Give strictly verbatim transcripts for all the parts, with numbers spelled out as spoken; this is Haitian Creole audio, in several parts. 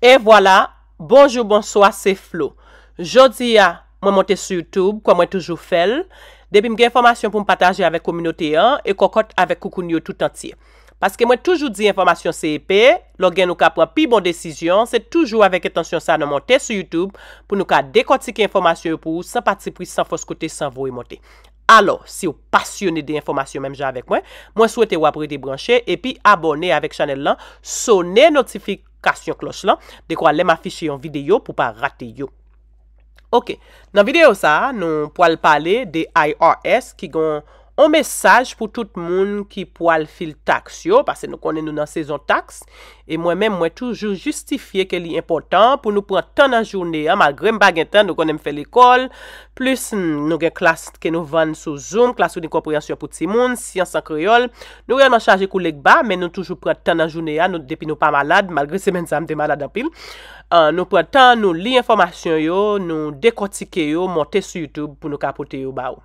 E vwala, bonjou, bonswa, se Flo. Jodi a, mwen monte sou YouTube, kòm mwen toujou fè l. Depi m gen enfòmasyon pou m pataje avèk kominote an, e kòkòt avèk koukoun yo tout antye. Paske mwen toujou di enfòmasyon se epe, lè w gen nou ka pran pi bon desizyon, se toujou avèk entansyon sa nou monte sou YouTube pou nou ka dekòtike enfòmasyon yo pou ou san patipri, san fòs kote, san voye monte. Alò, si w pasyone de enfòmasyon menm jan avèk mwen, mwen swete w ap rete branche epi abòne avèk chanèl lan, sone notifikasyon klòch lan, dekwa lè m afiche yon videyo pou w pa rate yo. Oke, nan videyo sa a, nou pwal pale de I R S ki gen yon mesaj pou tout moun ki pwal fil taks yo, paske nou konnen nou nan sezon taks, e mwen menm, mwen toujou jistifye ke li enpòtan pou nou pran tan nan jounen an, malgre m pa gen tan, nou konnen m fè lekòl, plis, hmm, nou gen klas ke nou vann sou Zoom, klas reading konpreyansyon pou timoun, syans an kreyòl. Nou reyèlman chaje kou legba, men nou toujou pran tan nan jounen an, nou, depi nou pa malad, malgre semèn sa a m te malad anpil. Ah, nou pran tan, nou li enfòmasyon yo, nou dekòtike yo, monte sou YouTube pou nou ka pote yo ba ou.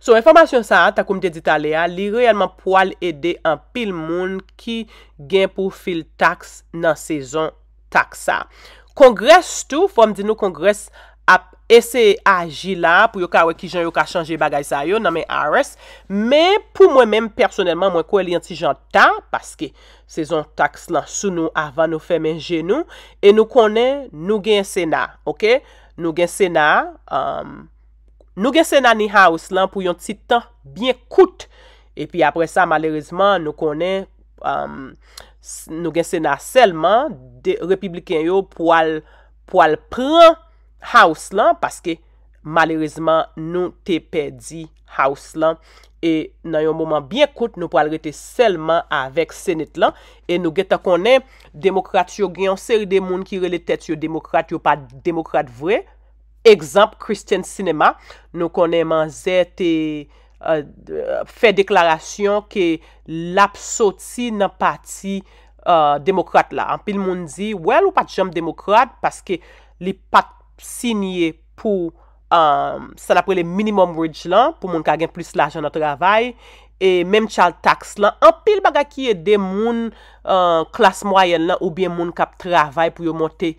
So, enfòmasyon sa a, tankou m te di talè a, li reyèlman pwal ede anpil moun ki gen pou fil taks nan sezon taks sa a. Congress tou, fò m di nou, Congress ap eseye aji la pou yo ka wè kijan yo ka chanje bagay sa yo nan men I R S. Men pou mwen menm, pèsonèlman, mwen kwè li yon ti jan ta, paske sezon taks lan sou nou avan nou fèmen je nou, e nou konnen nou gen Sena, oke? Nou gen Sena, um, nou gen Sena ni House lan pou yon ti tan byen kout. Epi apre sa, malerezman, nou konnen, um, s-, nou gen Sena sèlman, de, repibliken yo pwal, pwal pran House lan, paske malerezman, nou te pèdi House lan. E nan yon moman byen kout, nou pwal rete sèlman avèk Senate lan. E nou gentan konnen, demokrat yo gen yon seri de moun ki rele tèt yo demokrat, yo pa demokrat vre. Egzanp, Kyrsten Sinema, nou konnen manzè te, euh, fè deklarasyon ke l ap soti nan pati, euh, demokrat la. Anpil moun di, well, ou pa t janm demokrat paske li pa t sinye pou, euh, sa n ap rele minimum wage lan, pou moun ka gen plis lajan nan travay, e menm child tax lan, anpil bagay ki ede moun, euh, klas mwayèn lan oubyen moun k ap travay pou yo monte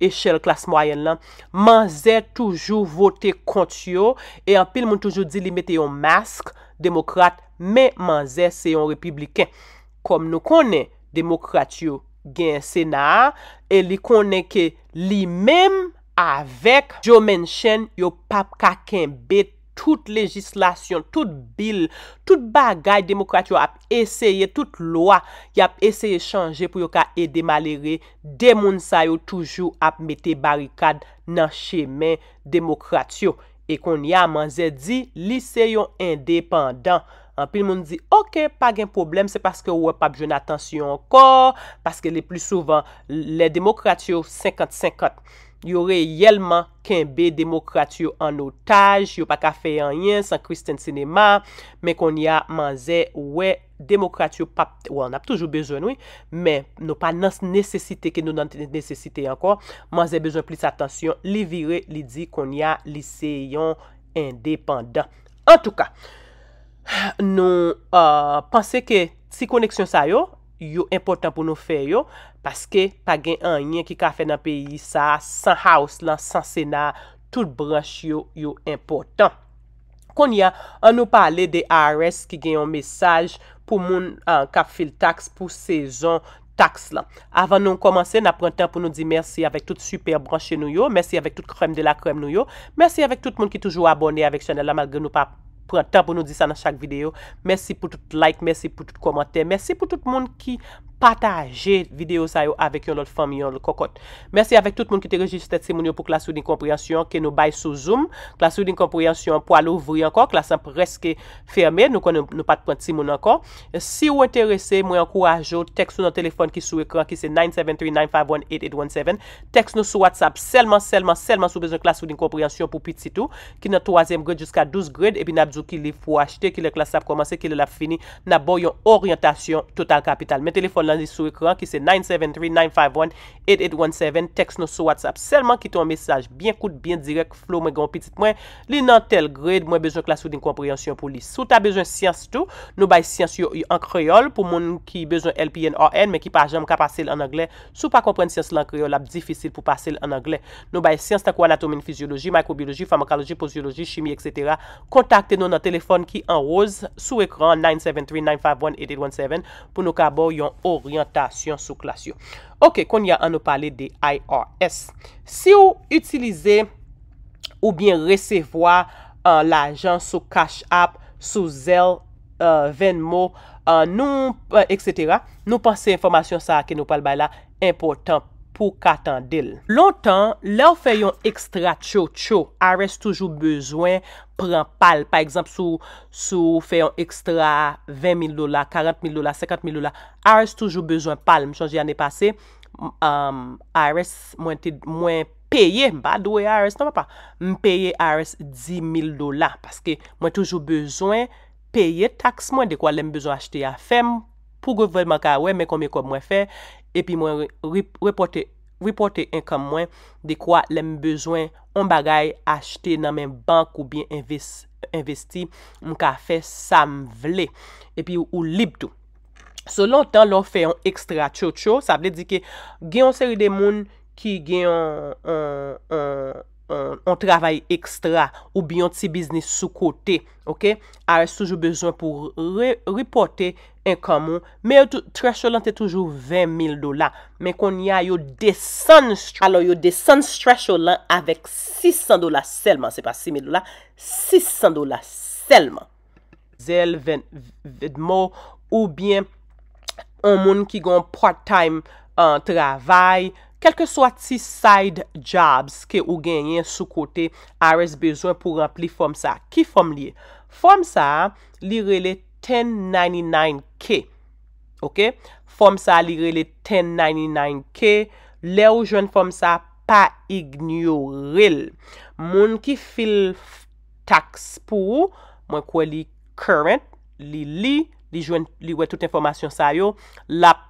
echèl klas mwayèn lan. Manzè toujou vote kont yo, e anpil moun toujou di li mete yon mask demokrat, men manzè se yon repibliken. Kòm nou konnen, demokrat yo gen Sena a, e li konnen ke li menm avèk Joe Manchin, yo p ap ka kenbe tout lejislasyon, tout bil, tout bagay demokrat yo ap eseye, tout lwa y ap eseye chanje pou yo ka ede malere. De moun sa yo toujou ap mete barikad nan chemen demokrat yo. E kounye a, manzè di li se yon endepandan. Anpil moun di, oke, pa gen pwoblèm, se paske ou wè p ap jwenn atansyon ankò, paske le pli souvan, lè demokrat yo senkant senkant, yo reyèlman kenbe demokrat yo an otaj, yo pa ka fè anyen san Kyrsten Sinema, men kounye a, manzè wè demokrat yo p ap, well, n ap toujou bezwen l, wi, men nou pa nan nesesite ke nou nan nesesite ankò. Manzè bezwen plis atansyon, li vire, li di kounye a, li se yon endepandan. Antouka, nou, euh, panse ke ti koneksyon sa yo, yo enpòtan pou nou fè yo, paske pa gen anyen ki ka fè nan peyi sa a san House lan, san Sena, tout branch yo, yo enpòtan. Kounye a, ann nou pale de I R S ki gen yon mesaj pou moun, ah, k ap fil taks pou sezon taks lan. Avan nou kòmanse, n ap pran tan pou nou di mèsi avèk tout sipè branche nou yo, mèsi avèk tout crème de la crème nou yo, mèsi avèk tout moun ki toujou abòne avèk chanèl la, malgre nou pa pran tan pou nou di sa nan chak videyo. Mèsi pou tout like, mèsi pou tout kòmantè, mèsi pou tout moun ki pataje videyo sa yo avèk yon lòt fanmi, yon lòt kòkòt. Mèsi avèk tout moun ki te rejistre timoun yo pou klas reading konpreyansyon ke nou bay sou Zoom. Klas reading konpreyansyon an pwal ouvri ankò, klas lan prèske fèmen, nou konnen nou pa t pran timoun ankò. Si w enterese, mwen ankouraje w, tèks nou nan telefòn ki sou ekran, ki se nine seven three nine five one eight eight one seven. Tèks nou sou WhatsApp sèlman, sèlman, sèlman si w bezwen klas reading konpreyansyon pou pitit ou, ki nan twazyèm grade jiska douz grade, epi n ap di w ki liv pou w achte, kilè klas la ap kòmanse, kilè l ap fini, n ap ba w yon oryantasyon total kapital. Men telefòn nan li sou ekran ki se nine seven three nine five one eight eight one seven. Tèks nou sou WhatsApp sèlman, kite yon mesaj byen kout, byen dirèk. Flo, mwen gen yon pitit mwen, li nan tèl grade, mwen bezwen klas reading comprehension pou li. Si w ta bezwen syans tou, nou bay syans yo an kreyòl pou moun ki bezwen L P N R N men ki pa janm ka pase l an anglè. Si w pa konprann syans lan an kreyòl, l ap difisil pou pase l an anglè. Nou bay syans tankou anatomi, fizyoloji, maykrobyoloji, famakoloji, pozyoloji, chimi, etsetera. Kontakte nou nan telefòn ki an woz sou ekran an, nine seven three nine five one eight eight one seven, pou nou ka ba w yon oryantasyon sou klas yo. Oke, kounye a ann nou pale de I R S. Si w itilize oubyen resevwa, uh, lajan sou Cash App, sou Zelle, uh, Venmo, uh, nou, uh, etsetera, nou panse enfòmasyon sa a ke nou pral bay la enpòtan pou w ka tande l. Lontan, lè w fè yon ekstra tchotcho, I R S toujou bezwen pran pa l. Pa egzanp, si w, si w fè yon ekstra ven mil dola, karant mil dola, senkant mil dola, I R S toujou bezwen pa l. M sonje ane pase, m, um, I R S, mwen te, mwen peye, m pa dwe I R S non, papa. M peye I R S dis mil dola, paske mwen toujou bezwen peye taks mwen, dekwa lè m bezwen achte afè m, pou gouvènman ka wè men konbyen kòb mwen fè, epi mwen re-, re-, repòte, repòte income mwen, dekwa lè m bezwen yon bagay achte nan men bank oubyen enves-, envesti, m ka fè sa m vle. Epi ou lib tou. So, lontan, lè w fè yon ekstra tchotcho, sa vle di ke gen yon seri de moun ki gen yon, yon, yon, yon, yon travay ekstra oubyen yon ti biznis sou kote, oke? I R S toujou bezwen pou re-, repòte income ou, men yo tou, threshold lan te toujou ven mil dola. Men kounye a, yo desann, alò, yo desann threshold lan avèk sis san dola sèlman, se pa sis mil dola, sis san dola sèlman. Zelle, Ven-, Venmo, oubyen yon moun ki gen yon part-time, uh, travay, kèlkeswa ti side jobs ke ou genyen sou kote, I R S bezwen pou ranpli fòm sa. Ki fòm li ye? Fòm sa, li rele ten ninety-nine K. Oke? Fòm sa, li rele ten ninety-nine K. Lè ou jwenn fòm sa, pa inyore l. Moun ki fil taks pou ou, mwen kwè li current, li li, li jwenn, li wè tout enfòmasyon sa yo, l ap,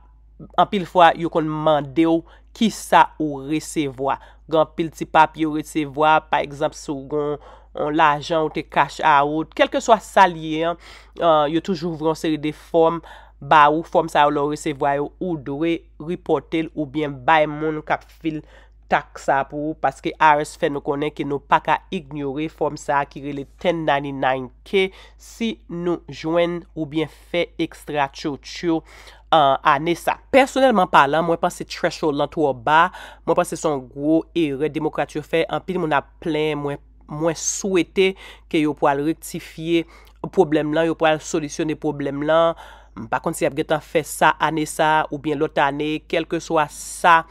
anpil fwa, yo konn mande w kisa ou resevwa. Gen anpil ti papye ou resevwa, pa egzanp, si w gen yon lajan ou te cash out, kèlkeswa sa l ye an, uh, yo toujou voye yon seri de fòm ba ou, fòm sa yo lè w resevwa yo, ou dwe repòte l oubyen bay moun k ap fil taks sa pou ou, paske I R S fè nou konnen ke nou pa ka inyore fòm sa ki rele ten ninety-nine K si nou jwenn oubyen fè ekstra tchotcho, uh, ane sa. Pèsonèlman palan, mwen panse threshold lan twò ba. Mwen panse se yon gwo erè demokrat yo fè. Anpil moun ap plenyen. Mwen, mwen swete ke yo pral rektifye pwoblèm lan, yo pral solisyone pwoblèm lan. M pa konn si y ap gentan fè sa ane sa oubyen lòt ane, kèlkeswa sa,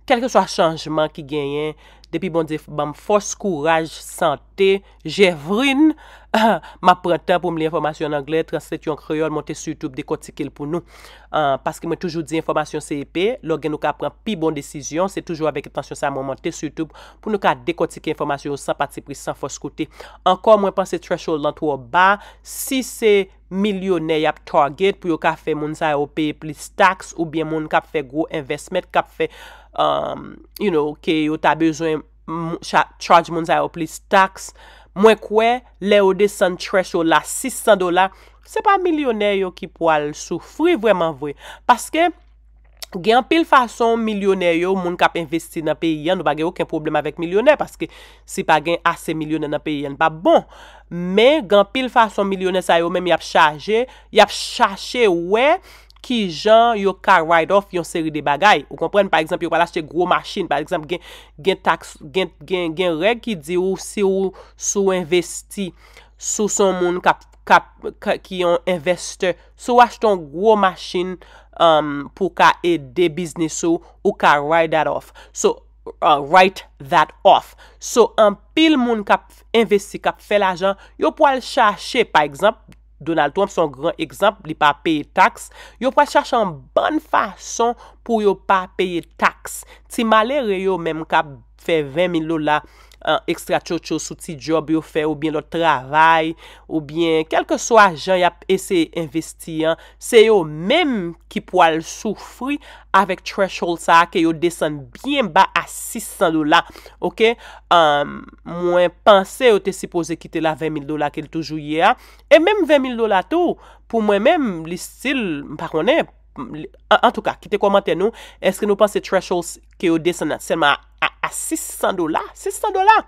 kèlkeswa chanjman ki genyen, depi Bondye ban m fòs, kouraj, sante, jèvrin, m ap pran tan pou m li enfòmasyon an anglè, translate yo an kreyòl, monte sou YouTube, dekòtike l pou nou. Ah, paske mwen toujou di enfòmasyon se epe, lè w gen nou ka pran pi bon desizyon, se toujou avèk entansyon sa mwen monte sou YouTube pou nou ka dekòtike enfòmasyon yo san patipri, san fòs kote. Ankò, mwen panse threshold lan twò ba. Si se milyonè y ap target pou yo ka fè moun sa yo peye plis taks, oubyen moun k ap fè gwo investment, k ap fè, um, you know, ke yo ta bezwen, mm, cha-, charge moun sa yo plis taks. Mwen kwè, lè yo desann threshold la sis san dola, se pa milyonè yo ki pwal soufri vrèman vre. Paske, gen anpil fason milyonè yo, moun k ap envesti nan peyi an, nou pa gen okenn pwoblèm avèk milyonè, paske si pa gen ase milyonè nan peyi an, li p ap bon. Men, gen anpil fason milyonè sa yo menm y ap chaje, y ap chache wè kijan yo ka write off yon seri de bagay. Ou konprann? Pa egzanp, yo pral achte gwo machin. Pa egzanp, gen, gen taks, gen, gen, gen règ ki di w si w, si w envesti, si w se yon moun k ap, k ap, ka, ki yon envestè, si w achte yon gwo machin, um, pou w ka ede biznis ou, ou ka write that off. So, uh, write that off. So, anpil moun k ap envesti, k ap fè lajan, yo pral chache, pa egzanp, Donald Trump se yon gran egzanp, li pa peye taks. Yo pral chache yon bann fason pou yo pa peye taks. Ti malere yo menm k ap fè ven mil dola, uh, ekstra tchotcho sou ti djòb yo fè oubyen lòt travay, oubyen kèlkeswa jan y ap eseye envesti an, se yo menm ki pwal soufri avèk threshold sa a ke yo desann byen ba a sis san dola, oke? Um, mwen panse yo te sipoze kite l a ven mil dola ke l toujou ye a. E menm ven mil dola tou, pou mwen menm, li still, m pa konnen, antouka, kite kòmantè nou, èske nou panse threshold ke yo desann sèlman a, a, a sis san dola? Sis san dola!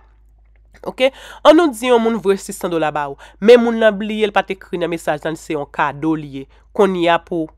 Oke? An nou di yon moun voye sis san dola ba ou, men moun nan bliye l pa t ekri nan mesaj lan se yon kado li ye. Kounye a pou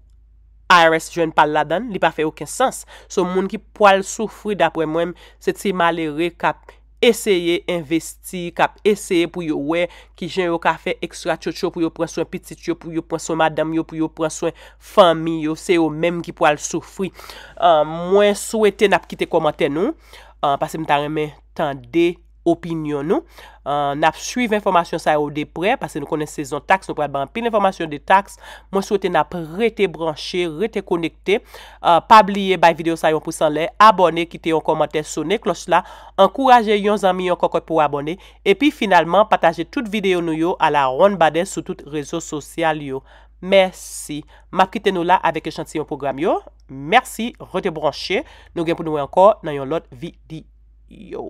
I R S jwenn pa l ladan l, li pa fè okenn sans. So, moun ki pwal soufri, daprè mwen, se ti malere k ap eseye envesti, k ap eseye pou yo wè kijan yo ka fè ekstra tchotcho pou yo pran swen pitit yo, pou yo pran swen madanm yo, pou yo pran swen fanmi yo. Se yo menm ki pwal soufri. Uh, mwen swete n ap kite kòmantè nou, uh, paske m ta renmen tande opinyon nou. Uh, n ap swiv enfòmasyon sa yo de prè, paske nou konnen sezon taks, nou pral bay anpil enfòmasyon de taks. Mwen swete n ap rete branche, rete konekte. Uh, pa bliye bay videyo sa yon pous anlè, abòne, kite yon kòmantè, sone klòch la, ankouraje yon zanmi, yon kòkòt pou abòne, epi finalman pataje tout videyo nou yo a la ronn badè sou tout rezo sosyal yo. Mèsi. M ap kite nou la avèk echantiyon pwogram yo. Mèsi, rete branche. Nou gen pou nou wè ankò nan yon lòt videyo.